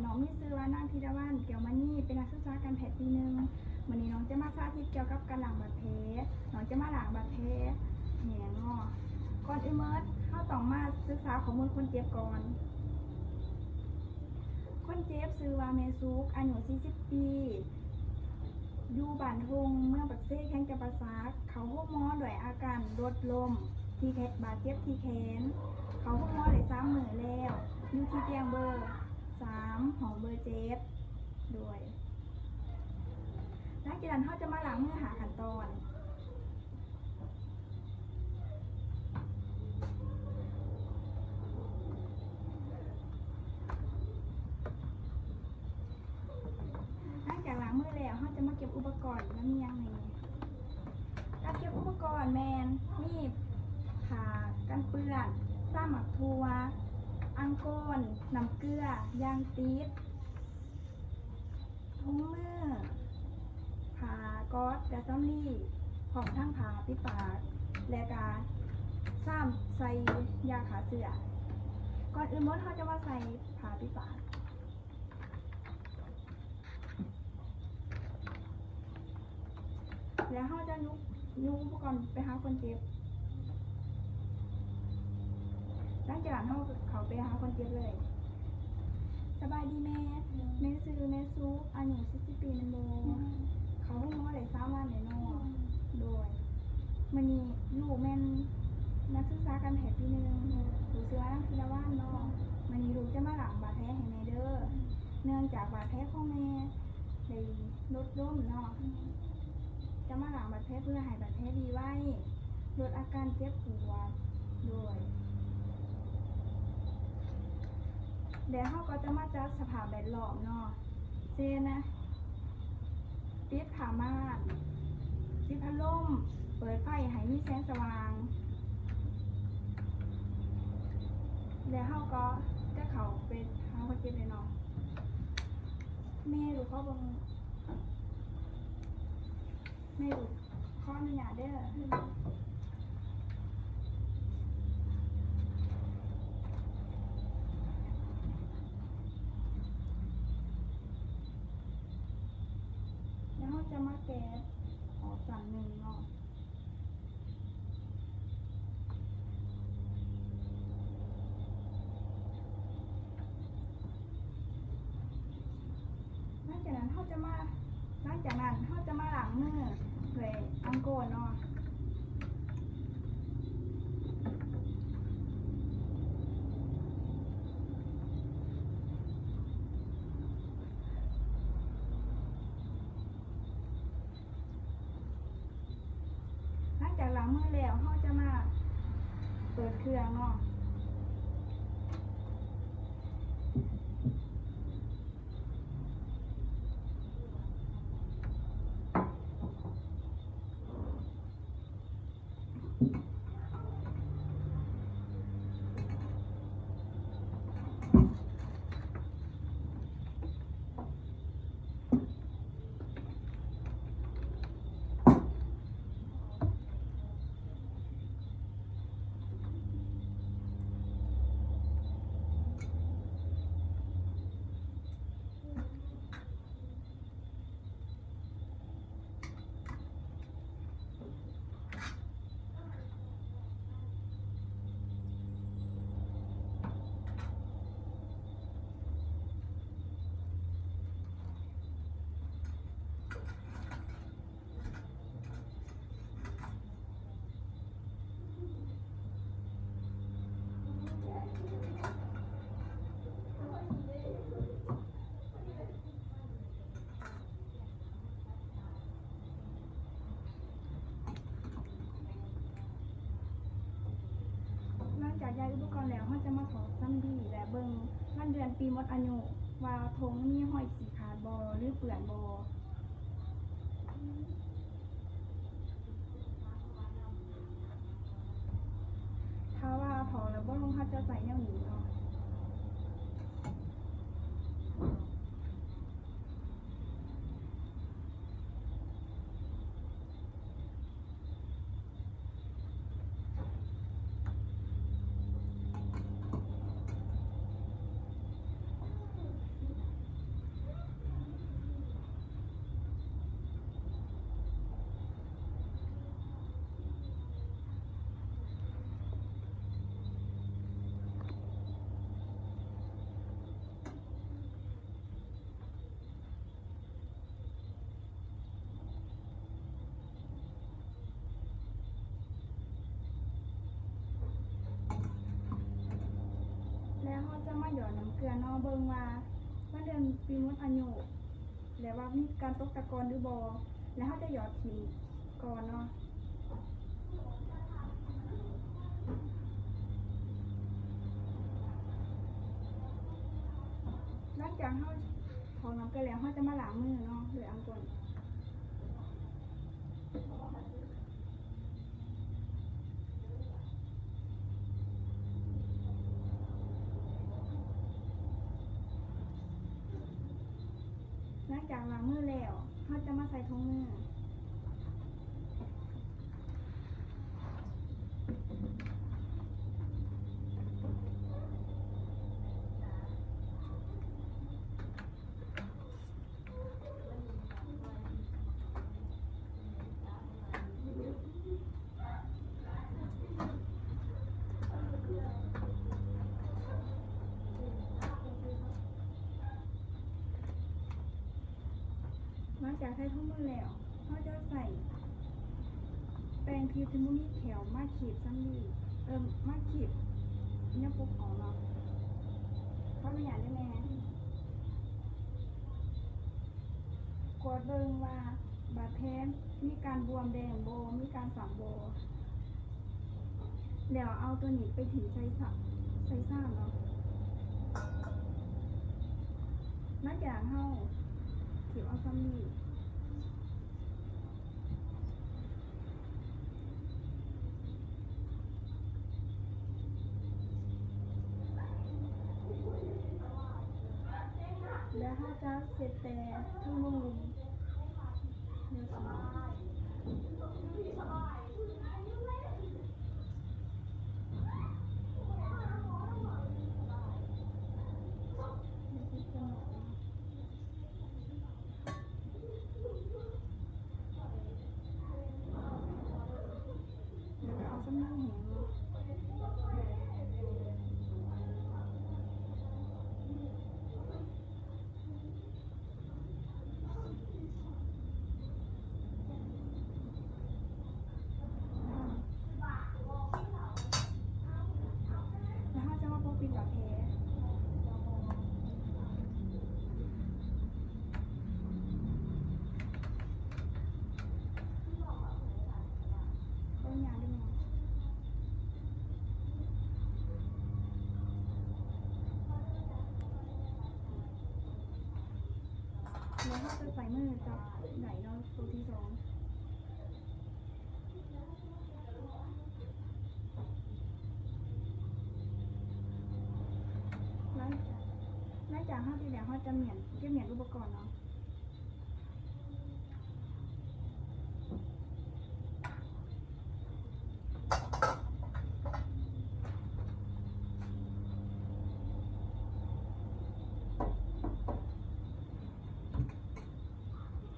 ນ້ອງມີຊື່ວ່າ ນາງ ທີລະວັນ ແກ້ວມະນີ ເປັນນັກສຶກສາການແພດປີໜຶ່ງ. ມື້ນີ້ນ້ອງຈະມາສາທິດກ່ຽວກັບການລ້າງບາດແຜ. ນ້ອງຈະມາລ້າງບາດແຜແຫ້ງເນາະ. ກ່ອນອື່ນໝົດ ເຮົາຕ້ອງມາສຶກສາຂໍ້ມູນຄົນເຈັບກ່ອນ. ຄົນເຈັບຊື່ວ່າ ແມ່ສຸກ ອາຍຸສີ່ສິບປີ ຢູ່ບ້ານທົ່ງ ເມືອງປາກເຊ ແຂວງຈຳປາສັກ. ເຂົ້າໂຮງໝໍດ້ວຍອາການລົດລົ້ມ ທີ່ແຂ- ບາດເຈັບທີ່ແຂນ. ເຂົ້າໂຮງໝໍໄດ້ສາມມື້ແລ້ວ ຢູ່ທີ່ຕຽງເບີສາມ ຫ້ອງເບີເຈັດ. ໂດຍ ຫຼັງຈາກນັ້ນເຮົາຈະມາລ້າງມືຫ້າຂັ້ນຕອນ. ຫຼັງຈາກລ້າງມືແລ້ວ ເຮົາຈະມາເກັບອຸປະກອນ ວ່າມີຫຍັງແດ່. ການເກັບອຸປະກອນແມ່ນມີຜ້າກັນເປື້ອນ, ຊາໝາກຖົ່ວ, ອັງໂກນ, ນ້ຳເກືອ, ຢາງຕິດ, ຖົງມື, ຜ້າກັອດ ແລະ ສຳລີ ພ້ອມທັງຜ້າປິດປາກ ແລະ ກະຊາມໃສ່ຢາຂ້າເຊື້ອ. ກ່ອນອື່ນໝົດ ເຮົາຈະມາໃສ່ຜ້າປິດປາກ ແລ້ວເຮົາຈະຍົກ ຍົກອຸປະກອນໄປຫາຄົນເຈັບ. ຫຼັງຈາກນັ້ນເຮົາກໍເຂົ້າໄປຫາຄົນເຈັບເລີຍ. ສະບາຍດີແມ່. ແມ່ຊື່ແມ່ສຸກ ອາຍຸສີ່ສິບປີແມ່ນບໍ່? ເຂົ້າໂຮງໝໍໄດ້ສາມວັນແລ້ວເນາະ. ໂດຍ. ມື້ນີ້ລູກແມ່ນນັກສຶກສາການແພດປີໜຶ່ງ. ລູກຊື່ວ່ານາງ ທີລະວັນ ເນາະ. ມື້ນີ້ລູກຈະມາລ້າງບາດແຜໃຫ້ແມ່ເດີ. ເນື່ອງຈາກບາດແຜຂອງແມ່ໄດ້ລົດລົ້ມເນາະ, ຈະມາລ້າງບາດແຜເພື່ອໃຫ້ບາດແຜດີໄວ, ລົດອາການເຈັບປວດ. ໂດຍ. ແລ້ວເຮົາກໍຈະມາຈັດສະພາບແວດລ້ອມເນາະ, ເຊັ່ນ ນະ ປິດຜ້າມ່ານ, ປິດພັດລົມ, ເປີດໄຟໃຫ້ມີແສງສະຫວ່າງ. ແລ້ວເຮົາກໍຈະເຂົ້າໄປຫາຄົນເຈັບເລີຍເນາະ. ແມ່ ລູກຂໍເບິ່ງ ແມ່ ລູກຂໍອະນຸຍາດເດີ. ແລ້ວເຮົາຈະມາແກະອອກຊັ້ນໜຶ່ງເນາະ. ຫຼັງຈາກນັ້ນເຮົາຈະມາ ຫຼັງຈາກນັ້ນເຮົາຈະມາລ້າງມືດ້ວຍອັງໂກນເນາະ. ຫຼັງຈາກລ້າງມືແລ້ວ ເຮົາຈະມາເປີດເຄື່ອງເນາະ. ຫຼັງຈາກຍ້າຍອຸປະກອນແລ້ວ ເຮົາຈະມາຖອກສຳລີ ແລະ ເບິ່ງວັນເດືອນປີໝົດອາຍຸ ວ່າຖົງມີຮອຍສີຂາດບໍ່ ຫຼື ເປື້ອນບໍ່. ຖ້າວ່າຖອກແລ້ວບໍ່ລົງ ເຮົາຈະໃສ່ແນວນີ້ເນາະ. ຫຼັ ຈະມາຫຍອດນ້ຳເກືອເນາະ ເບິ່ງວ່າມັນເດືອນປີໝົດອາຍຸ ແລະວ່າມີການຕົກຕະກອນຫຼືບໍ່ ແລະເຮົາຈະຫຍອດຖິ້ມກ່ອນເນາະ. ຫຼັງຈາກເຮົາຖອກນ້ຳເກືອແລ້ວ ເຮົາຈະມາລ້າງມືເນາະ ໂດຍອ່າງກ້ນ. ຫຼັງຈາກລ້າງມືແລ້ວ ເຮົາຈະມາໃສ່ຖົງມື. ຫຼັງຈາກໃສ່ຖົງມືແລ້ວ ເຮົາຈະໃສ່ແປງຜິວທີ່ບໍ່ມີແຂ້ວມາຂີດສຳລີ ເອີ ມາຂີດຍາປົກອອກເນາະ. ຂໍອະນຸຍາດເດີແມ່. ກວດເບິ່ງວ່າບາດແຜມີການບວມແດງບໍ່ ມີການຊ້ຳບໍ່ ແລ້ວເອົາໂຕນີ້ໄປຖິ້ມໃສ່ຊາ ໃສ່ຊາມເນາະ. ຫຼັງຈາກເຮົາຖິ້ມເອົາສຳລີ ແລ້ວເຮົາຈະເຊັດແຕ່ເທິງມຸມ. ແລ້ວກໍເອົາສຳລີແຫ້ງເນາະ ແລ້ວເຮົາຈະມາປົກປິດບາດແຜ. ຂໍອະນຸຍາດເດີແມ່. ແລ້ວເຮົາຈະໃຊ້ມືຈັບໄດ້ເນາະ ໂຕທີສອງ. ຫຼັງຈາກ ຫຼັງຈາກເຮົາຕິດແລ້ວ ເຮົາຈະມ້ຽນ ເກັບມ້ຽນອຸປະກອນເນາະ.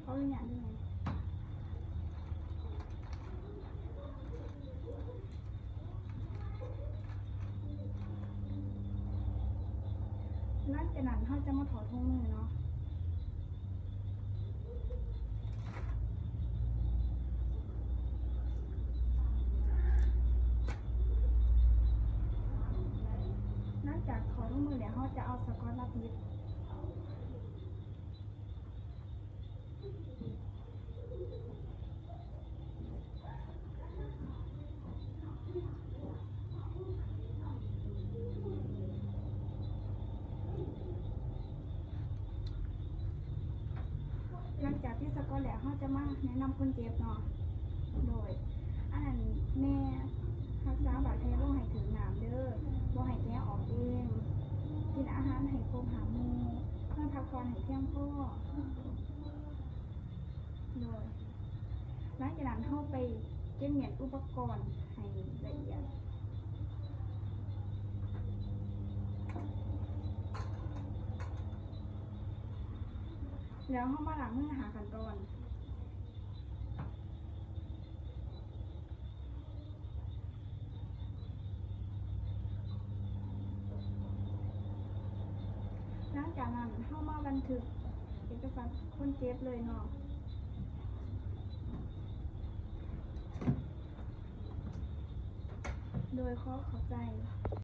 ຂໍອະນຸຍາດເດີ. ຫຼັງຈາກນັ້ນເຮົາຈະມາຖອດຖົງມືເນາະ. ຫຼັງຈາກຖອດຖົງມືແລ້ວ ເຮົາຈະເອົາສະກອດມາປິດ. ຫຼັງຈາກຕິດສະກອດແລ້ວ ເຮົາຈະມາແນະນຳຄົນເຈັບເນາະ. ໂດຍ ອັນນັ້ນແມ່ຮັກສາບາດແຜລົງໃຫ້ຖືກນ້ຳເດີ ບໍ່ໃຫ້ແກະອອກເອງ, ກິນອາຫານໃຫ້ຄົບຫ້າໝູ່, ນອນພັກຜ່ອນໃຫ້ພຽງພໍ. ໂດຍ ຫຼັງຈາກນັ້ນເຮົາໄປເກັບມ້ຽນອຸປະກອນໃຫ້ລະອຽດ ແລ້ວເຮົາມາລ້າງມືຫ້າຂັ້ນຕອນ. ຫຼັງຈາກນັ້ນເຮົາມາບັນທຶກເອກະສານຄົນເຈັບເລີຍເນາະ. ໂດຍຂໍຂອບໃຈ.